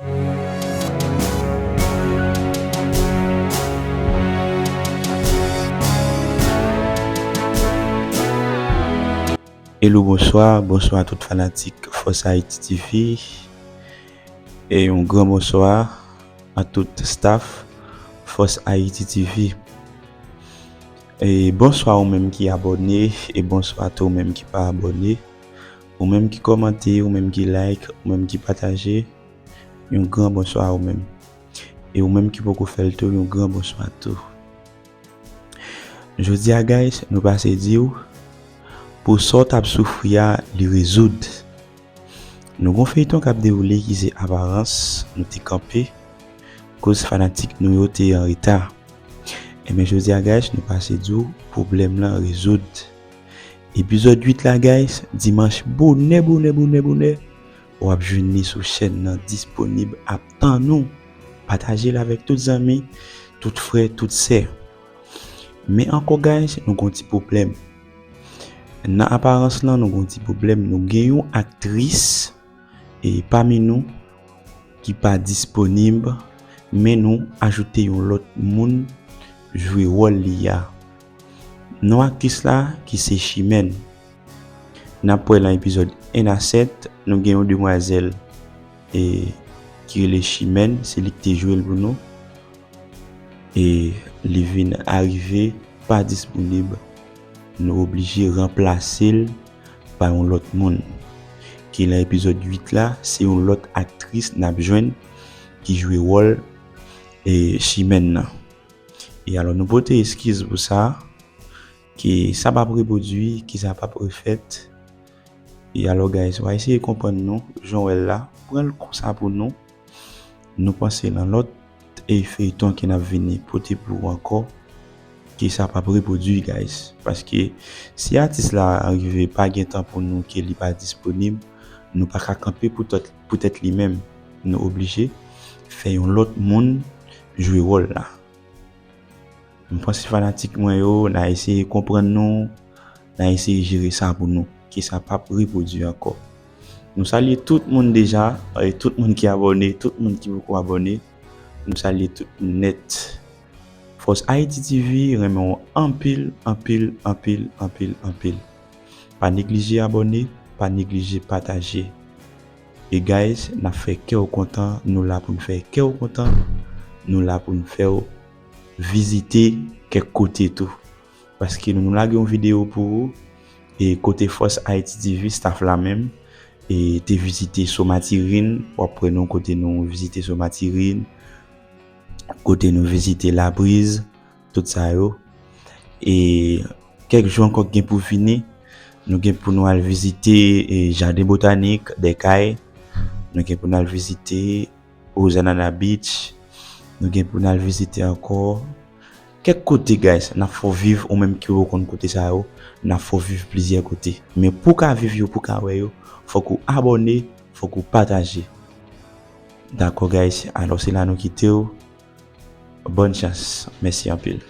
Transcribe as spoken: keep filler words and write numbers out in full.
Hello, bonswa, bonswa a tout fanatik Fòs Ayiti T V. E yon gran bonswa a tout staff Fòs Ayiti T V. E bonswa ou menm ki abòne, e bonswa tou ou menm ki pa abòne. Ou menm ki kòmante, ou menm ki like, ou menm ki pataje, yon gran bonswa a ou menm. E ou menm ki poko fè l tou, yon gran bonswa tou. Jodi a, guys, nou pase di w, pou sa w t ap soufri a, li rezoud. Nou gon feyton k ap dewoule ki se Aparans, nou te kanpe, koz fanatik nou yo te an reta. Enben, jodi a, guys, nou pase di w, pwoblèm lan rezoud. Epizòd uit la, guys, dimanch bonè, bonè, bonè, bonè, w ap jwenn li sou chèn nan, disponib, ap tann ou. Pataje l avèk tout zanmi, tout frè, tout sè. Men ankò, guys, nou gon ti pwoblèm. Nan Aparans lan, nou gon ti pwoblèm. Nou gen yon aktris, e, pami nou ki pa disponib, men nou ajoute yon lòt moun jwe wòl li a. Non aktris la, ki se Chimène. N ap wè nan epizòd en a sèt, nou gen yon demwazèl, e, ki rele Chimène, se li ki te jwe l pou nou. E li vin arive pa disponib, nou oblije ranplase l pa yon lòt moun. Ki nan epizòd uit la, se yon lòt aktris n ap jwenn ki jwe wòl, e, Chimène nan. E alò, nou pote eskiz pou sa, ke sa p ap repwodui, ke sa p ap refèt. E alò, guys, w a eseye konprann nou, jan w wè l la, pran l konsa pou nou. Nou panse nan lòt, e, feyton ke n ap vini pote pou ou ankò, ke sa p ap repwodui, guys. Paske si atis la rive pa gen tan pou nou, ke li pa disponib, nou pa ka kanpe poutèt, poutèt li menm. Nou oblije fè yon lòt moun jwe wòl la. M panse fanatik mwen yo, n a eseye konprann nou, n a eseye jere sa pou nou, ke sa p ap repwodui ankò. Nou salye tout moun deja, e tout moun ki abòne, tout moun ki poko abòne, nou salye tout moun nèt. Fòs Ayiti T V renmen w anpil, anpil, anpil, anpil, anpil. Pa neglije abòne, pa neglije pataje. E guys, n ap fè kè w kontan, nou la pou n fè kè w kontan, nou la pou n fè w vizite kèk kote tou. Paske nou, nou lage yon videyo pou ou, e kote Fòs Ayiti T V, staff la menm, e te vizite Somatirin, w ap wè nou kote nou vizite Somatirin, kote nou vizite Labriz, tout sa yo. E kèk jou ankò k gen pou vini, nou gen pou nou al vizite, e, Jaden Botanik Dèkay, nou gen pou nou al vizite Ozanana Beach, nou gen pou nou al vizite ankò kèk kote, guys, n ap fè w viv, ou menm ki w konn kote sa yo, n ap fè w viv plizyè kote. Men pou w ka viv yo, pou w ka wè yo, fòk ou abòne, fòk ou pataje. Dakò, guys, alò se la nou kite w. Bòn chans. Mèsi anpil.